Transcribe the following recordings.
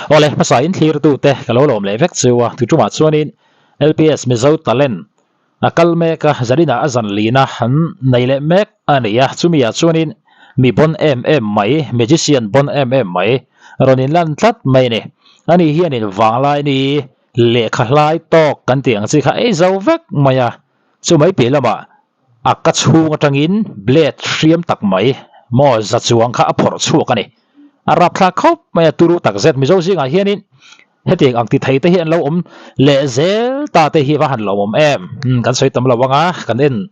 Awle, hmasa in thlirtute ka lo lawm leh vek chu a, tuṭumah chuanin LPS Mizo Talent a kal mek a, zaninah a zan lina an nei leh mek a ni a, chumi ah chuanin mi bon em em mai, magician bon em em mai rawn inlan tlat mai a ni. Ani hianin vanglai ni lehkha hlai tawk kan tih ang chi kha ei zo vek mai a, chumai piah lamah A ka chhung atangin blade hriam tak mai maw za chuang kha a phawrh chhuak a ni. A rapthlak khawp mai a, turu tak zet Mizo zingah hianin hetiang ang ti thei te hi an lo awm leh zel ta te hi va han lo awm em. Umm kan sawi tam lo ang a, kan en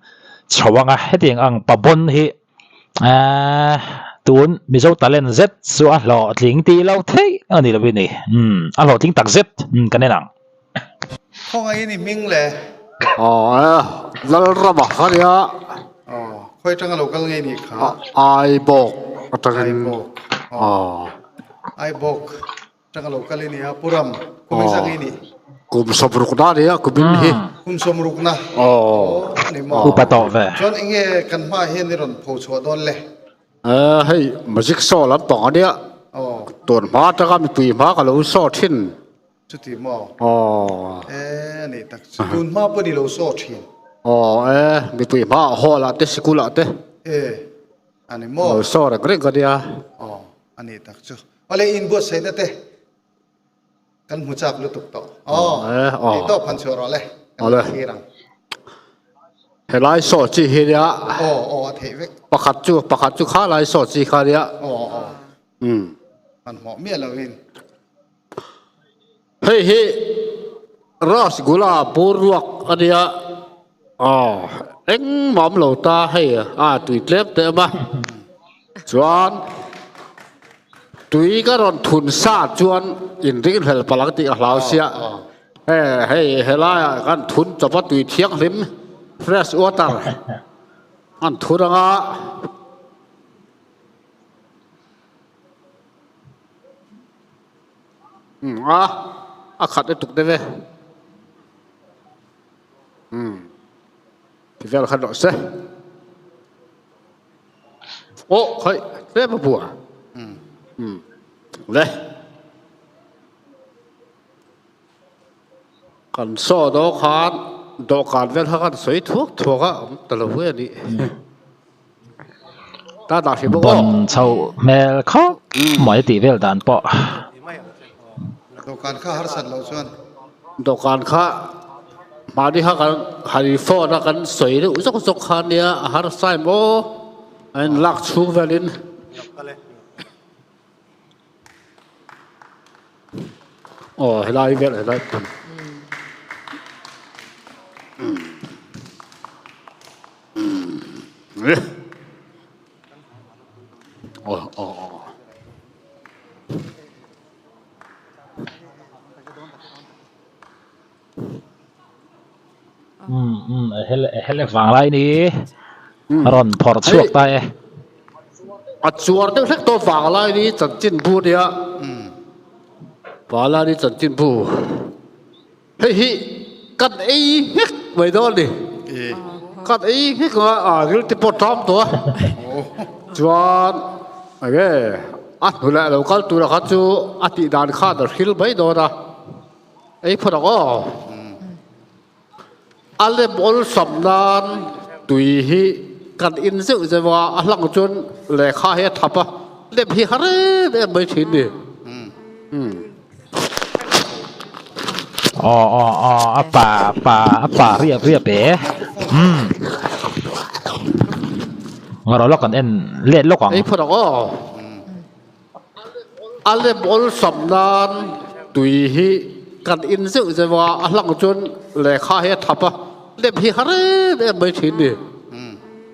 chho ang a, hetiang ang pabawn hi eeh tun Mizo talent zet chu a hlawhtling tih lo theih a ni lo i ni. Umm a hlawhtling tak zet kan en ang. Khawngaih in i hming le. Aw e, Lalrama kha nia. Aw, khawi atanga lo kal ngei nih kha? Aibawk atangin. Aibawk. Aw. Aibawk atanga lo kal i nia, Pu Ram, kum engzah ngei nih? Kum sawmrukna a nia, kumin hi. Kum sawmrukna. Aw. Aw, ni maw? Upa tawh ve. Chuan enge kan hmaah hian i rawn pho chhuah dawn le? Hei magic show lampang a nia. Aw. Tun hma atanga mipui hma ka lo show thin. Chuti maw? Aw. E a nih tak chu. Tun hma pawh ni lo saw thin. Aw e, mipui hma ah hall ah te sikul ah te. E, a ni maw? Lo saw reng reng ka nia. Aw, a nih tak chu. Awle inbuatsaihna te kan hmu chak lutuk tawh. Aw, e, aw. Tih tawp han chhuah rawh le. Kan Awle. thlir ang. Helai saw chi hi nia. Aw, aw a theih vek. Pakhat chu, pakhat chu kha lai saw chi kha nia. Aw, aw. Umm. Hmanhmawh miah lovin. Hei hi Rasgula bur ruak a nia, aw engmah awm lo ta hei a tui tlem teh awm a, chuan tui ka rawn thun sa chuan inringhlel palh ang tih ka hlau sia, hei helaiah kan thun chawp a tui thianghlim fresh water an thun anga. Umm a a khat lutuk deuh e umm ti vel khan rawh se aw khaih tlem a bua umm le kan saw daw khan dawhkan vel kha kan sawi thuak thuak a awm ta lo e a nih. Ta dah hrih bawk aw. Bon chho hmel khawp mai tih vel dan pawh. Dawhkan kha harsat loh chuan. Dawhkan kha mahni kha kan han in phone a kan sawi deuh zawk zawk kha nia a harsa em aw a in lak chhung velin. Aw helai vel helai. Vanglai ni rawn phawrh chhuak ta e. A chuar deuh hlek tawh vanglai ni chanchin bu nia. Vanglai ni chanchin bu. Hei hi kan ei nghek mai dawn a ni. Kan ei nghek a, a ril te pawh ṭam tawh a. Chuan enge a hnu leh lo kal tura kha chu a tih dan khan a hril mai dawn a. Ei phawt ang aw. A lem awlsam nan tui hi kan in zeuh zeuh a, a hlang chuan lehkha hi a thap a, lem hi har em em mai thin ni. Aw aw aw a pa pa a pa riap riap e umm ngarawh lawk kan en let lawk ang. Ei phawt ang aw. A lem awlsam nan tui hi kan in zeuh zeuh a, a hlang chuan lehkha hi a thap a, lem hi har em em mai thin ni.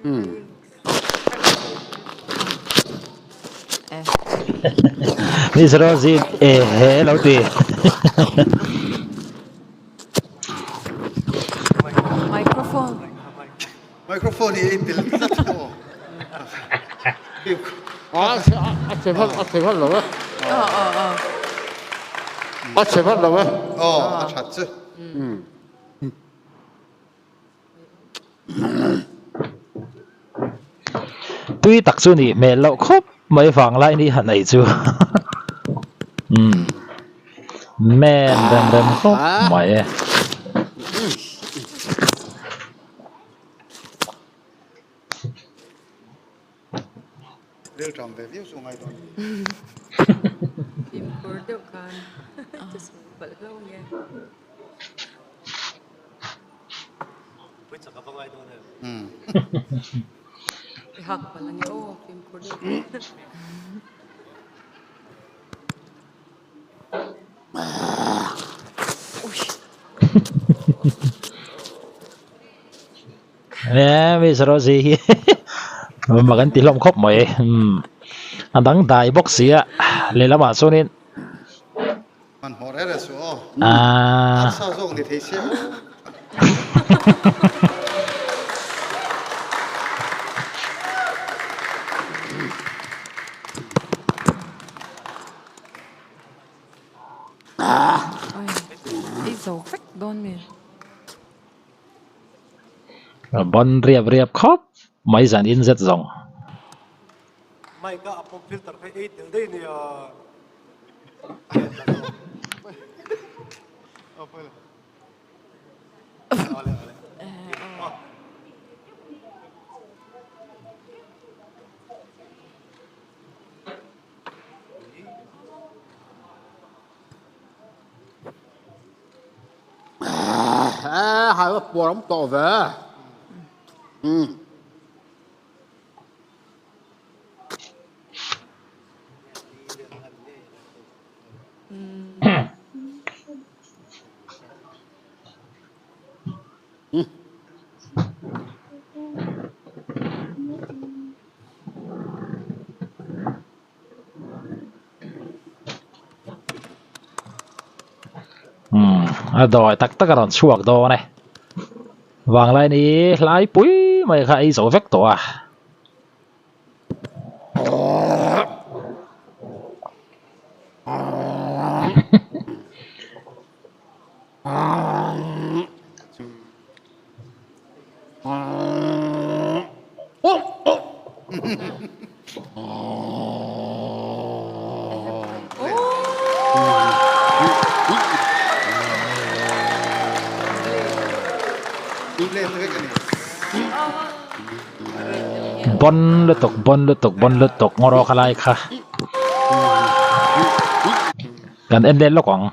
Umm. Miss Rosie e he lo ti. Microphone. Microphone hi ei tel tlat aw. A che hman a che hman lo e. A che hman lo e. Aw a that chu. Tui tak chu nih hmel loh khawp mai vang lai ni han ei chu. Umm. Men rem rem khawp mai. Rilṭam ve viau chu ngai dawn ni. Fimkhur deuh khan che suh palh hlo nge. I hak palh a ni aw fimkhur deuh khan. Eee Miss Rosie hi mak an ti hlawm khawp mai umm a dang dai bawk si a lehlamah chuanin Hmanhmawh reh reh suh aw. Aaa. Arsa zawk ni thei se aw. Ei zo vek dawn mi. A ban riap riap khawp mai zan in zet zawng. Mic a a pop filter phei ei tel daih nia. Hai va puar awm tawh ve. Umm a dawi tak tak a rawn chhuak dawn e vanglai ni hlai pui mai kha ei zo vek tawh a. Bon lutuk bon lutuk bon lutuk ngaw rawk a lai kha kan en leh lawk ang.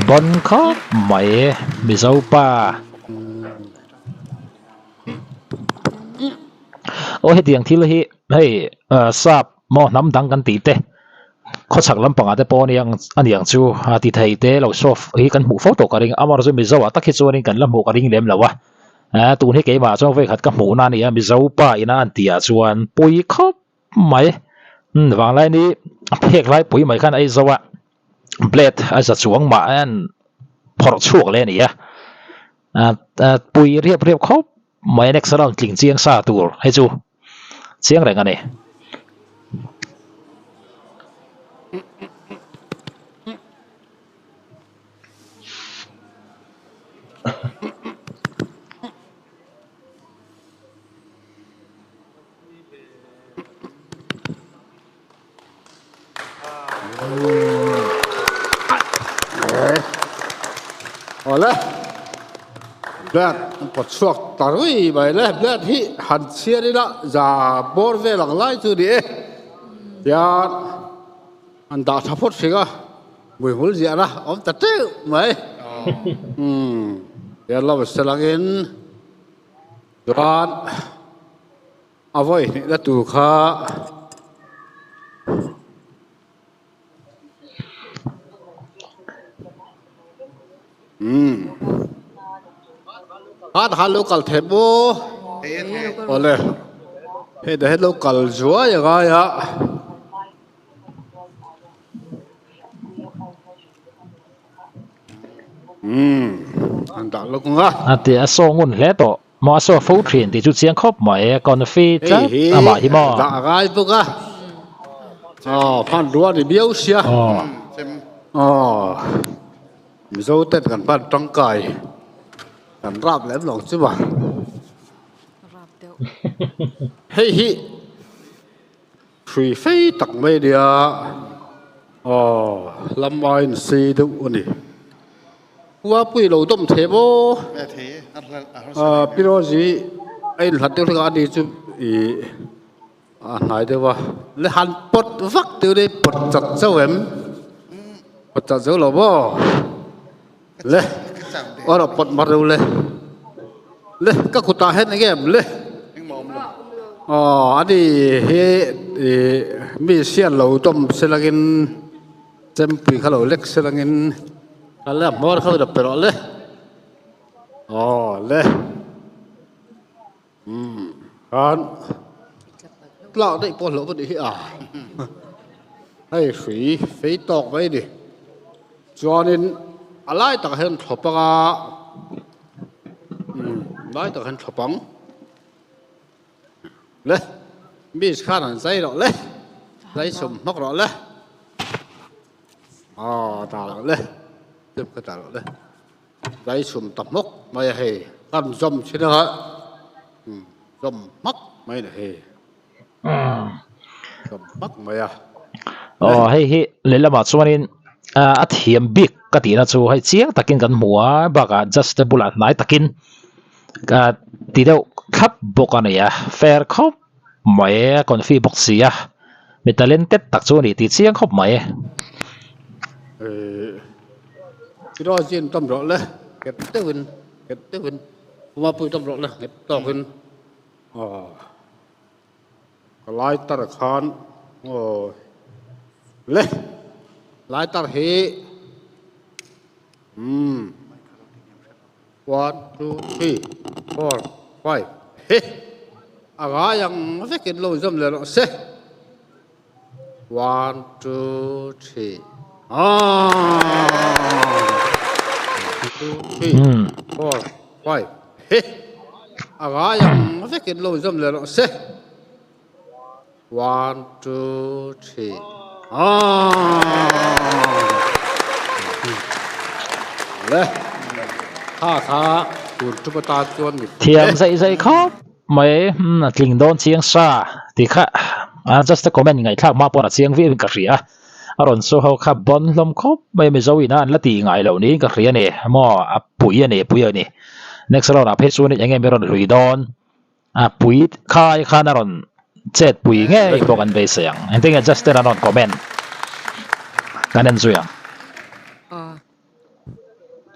Bon khawp mai Mizo pa. Aw hetiang thil hi hei sap maw hnam dang kan tih te khawchhak lampangah te pawh aniang aniang chu a ti thei te lo solve hi kan hmuh fo tawh ka ring amaherawhchu chu Mizo ah tak hi chuanin kan la hmuh ka ring lem lo a tun hi keimah chuan vawikhat ka hmuhna a ni a Mizo pa ina an tih ah chuan pui khawp mai vanglai ni phek lai pui mai khan a ei zo a blade a za chuang mah a an phawrh chhuak leh a ni a pui riap riap khawp mai next round tling chiang sa tur hei chu chiang reng a ni. Awle Black an pawt chhuak ta rui mai le Black hi han chhiar ila za bawr vel ang lai chu ni e tian an dah tha phawt hring a muihmul ziahna awm ta teuh mai umm tian lo selangin chuan A vawi hnihna tur kha umm kha khan lo kal thei maw awle hei dah hian lo kal zuai a ngai a. Umm. An dah lawk ang a. A ti a saw ngun hle tawh maw a saw fo thin tih chu chiang khawp mai confi tlat amah hi maw. Dah a ngai bawk a aw hmanrua a ni miau sia aw Mizo ten kan hman tangkai kan rap lem lo chu ma hei hi Hrui fei tak mai a nia, aw lam aiin sei deuh a ni. Uapui lo dawm thei maw? Pi Rosie a inhlat deuh hlek a, ani chu ih a hnai deuh a. Le han pawt vak deuh nia, pawt chat chauh em? Pawt chat zo lo maw? Le aw rawh pawt mar deuh le. Le ka kutah hian eng em le? Aw ani hi ih mi sian lo dawm selangin chempui kha lo lek selangin a le a hmawr kha lo pe rawh le. Aw le. Umm khan tlak daih pawh hlauh va nih hi a hei hrui fei tawk mai a ni chuanin a lai takah hian thlawp anga umm lai takah hian thlawp ang le miss khan an zai rawh le zai sawm hmak rawh le aw dah rawh le step kha dah rawh le. Zai chhum ta hmawk mai a hei, kan zawm thin a zawm hmak mai a ni hei, zawm hmak mai a. Aw hei hi lehlamah chuanin a thiam bik ka tihna chu hei chiang takin kan hmu a bakah just te bulah hnai takin ka ti deuh thlap bawk a ni a fair khawp mai a confi bawk si a mi talented tak chu a ni tih chiang khawp mai. Rawzin tam rawh le nghet deuhin nghet deuhin Umapui tam rawh le nghet tawkin aw ka lai tar khan aw le lai tar hi umm one two three four five he a ngai ang vekin lo inzawm leh rawh se. One, two, three. Ah! Two, three, four, five. He! A ngai ang vekin lo inzawm leh rawh se. One, two, three. Ah! Le. Kha kha tun tum atan chuan mi Thiam zaih zaih khawp. Mai a tling dawn chiang sa tih kha a just a comment ngaihthlak hma pawn a chiang viau in ka hria a, a rawn sawi ho kha bawn hlawm khawp mai Mizo in a an la tih ngai loh niin ka hria a ni maw a pui a ni pui a ni next round ah phei chuan eng nge mi rawn hlui dawn a pui khai khan a rawn chet pui ngei pawh kan beisei ang engtin nge Justin a rawn comment kan en zui ang.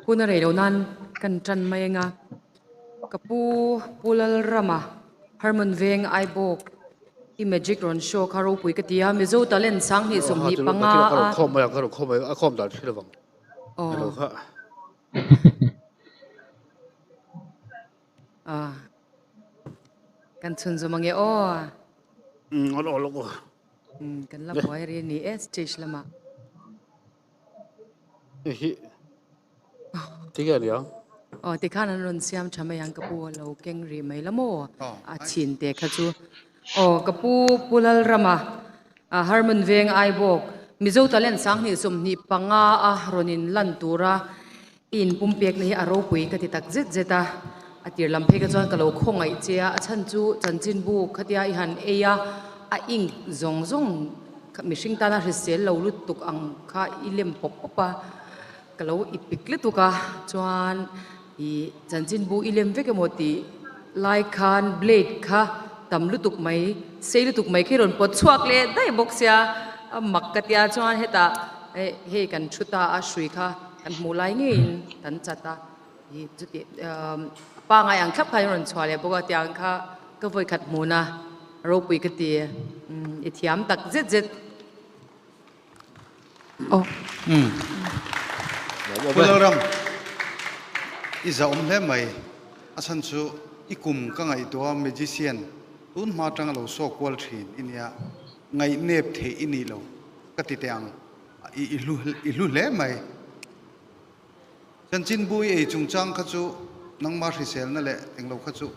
Hun a rei loh nan kan tan mai anga. Ka pu Pu Lalrama Hermon Veng Aibawk i magic rawn show kha ropui ka ti a, Mizo talent 25 a. Aw. Kan chhunzawm ange aw. Kan la buai ri a ni e stage lamah. Tinge a nia? Aw tikhan an rawn siam tha mai ang ka pu a lo keng rih mai la maw a chhin te kha chu. Aw ka pu Pu Lalrama Harmon Veng Aibawk Mizo Talent 25 a rawn in lan tura i inpumpekna hi a ropui ka ti tak zet zet a, a tir lam phei kha chuan ka lo khawngaih che a, a chhan chu chanchinbu khatia i han ei a, a ink zawng zawng Mihring tana hrisel lo lutuk ang kha i lem pawp pawp a, ka lo i pik lutuk a, chuan i chanchinbu i lem vek emaw tih lai khan blade kha tam lutuk mai, sei lutuk mai khi rawn pawt chhuak leh daih bawk sia, a mak ka tia chuan hetah hei kan thu ta a, hrui kha kan hmuh lai ngeiin kan chat a, i chuti pangai ang thlap khan i rawn chhuah leh bawk a, tiang kha ka vawikhat hmun a. Ropui ka ti i thiam tak zet zet. Aw. Pu Lalram, i zahawm hle mai. A chhan chu i kum ka ngaihtuah a magician tun hma atang a lo saw kual thin i nia, ngaihnep theih i nih lo ka ti teh ang. I hlu hle mai. Chanchinbu i ei chungchang kha chu nangma hriselna leh englo kha chu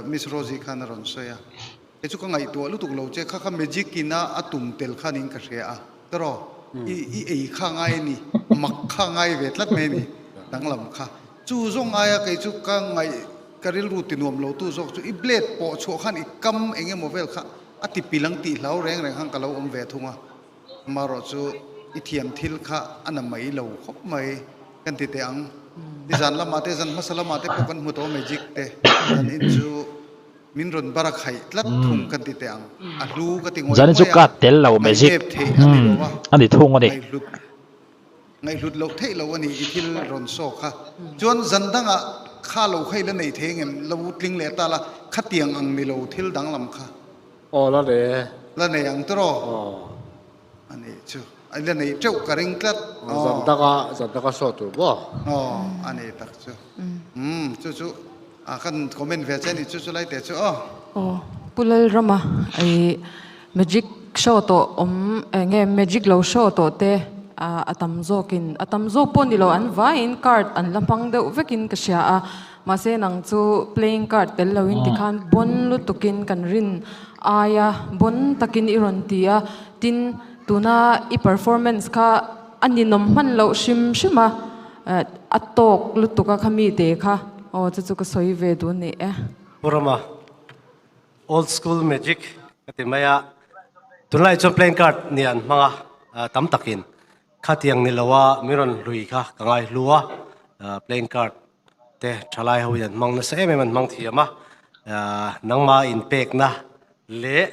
Miss Rosie khan a rawn sawi a. Kei chu ka ngaihtuah lutuk lo che, kha kha magic in a a tum tel khanin ka hria a. Tawraw, i i ei kha ngai a ni, mak kha ngai ve tlat mai a ni, danglam kha. Chu zawng aia kei chu ka ngaih ka rilru ti nuam lo tu zawk chu i blade pawh chhuah khan i kam eng emaw vel kha a ti pil ang tih hlau reng reng khan ka lo awm ve thung a. Amaherawh chu i thiam thil kha a na mai lo khawp mai kan ti teh ang. Nizan lamah te zan hmasa lamah te pawh kan hmu tawh magic te zan in chu min rawn bar a khaih tlat thung kan ti teh ang. A hlu ka ti ngawih Zan in chu ngawih a, ka tel lo magic ngaihnep theih a ni lo a, a ni thung a ni. ngaihhlut Ngaihhlut loh theih loh a ni i thil rawn saw kha. Chuan zan dangah kha lo kha i la nei thei engem? Lo tling leh ta la, khatiang ang ni lo thil danglam kha. Aw la nei e. La nei ang tawh. Aw. A nih chu. I la nei teuh ka ring tlat. Aw zan danga, zan danga saw tur maw? Aw, a ni tak chu. Umm, chu chu a kan comment ve che a ni chu chu lai teh chu aw. Aw, Pu Lalrama i Magic show tawh awm eng nge magic lo show tawh te a tam zawkin a tam zawk pawh ni lo an vaiin card an la hmang deuh vekin ka hria a mahse nang chu playing card tel loin tikhan bon lutukin kan rin aia bon takin i rawn ti a tin tuna i performance kha a ninawm hman loh hrim hrim a a tawk lutuk a khami te kha aw chu chu ka sawi ve dun ni e. Pu Rama. Old school magic ka ti mai a, tunlai chuan playing card nih an hmang a, tam takin khatiang ni lo a min rawn hlui kha ka ngai hlu a, playing card te thalai ho in an hmang nasa em em an hmang thiam a, nangma inpekna leh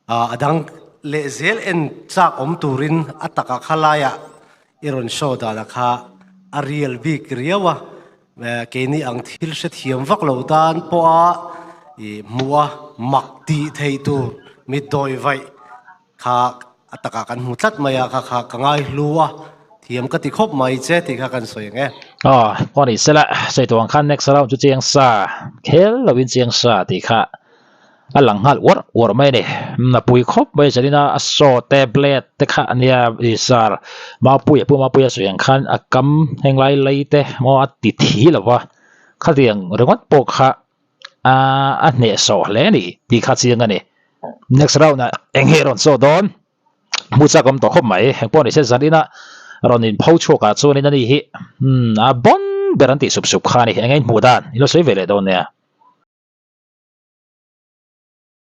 a dang leh zel en chak awm turin a taka khalaiah i rawn show danah kha a real bik riau a, keini ang thil hrethiam vak lo tan pawha ih hmuh a mak tih theih tur mitdawi vaih kha a takah kan hmu tlat mai a, kha kha ka ngai hlu a, thiam ka ti khawp mai che tih kha kan sawi ang e. Aw, pawh ni sela, sawi tawh ang khan next round chu chiang sa, khel lovin chiang sa tih kha. A lang nghal uarh uarh mai a ni. A pui khawp mai a zanin a a saw te blade te kha a nia i sar Mapuia pu Mapuia sawi ang khan a kam heng lai lei te maw a ti thi lo va khatiang ringawt pawh kha aaa a hnehsawh hle a ni tih kha chiang a ni. Next round ah eng nge rawn saw dawn? Hmu chak awm tawh khawp mai. Eng pawh ni se zanin a rawn in pho chhuak ah chuanin a ni hi umm a bawn ber an tih sup sup kha a ni. Eng nge in hmuh dan? In lo sawi ve leh dawn nia.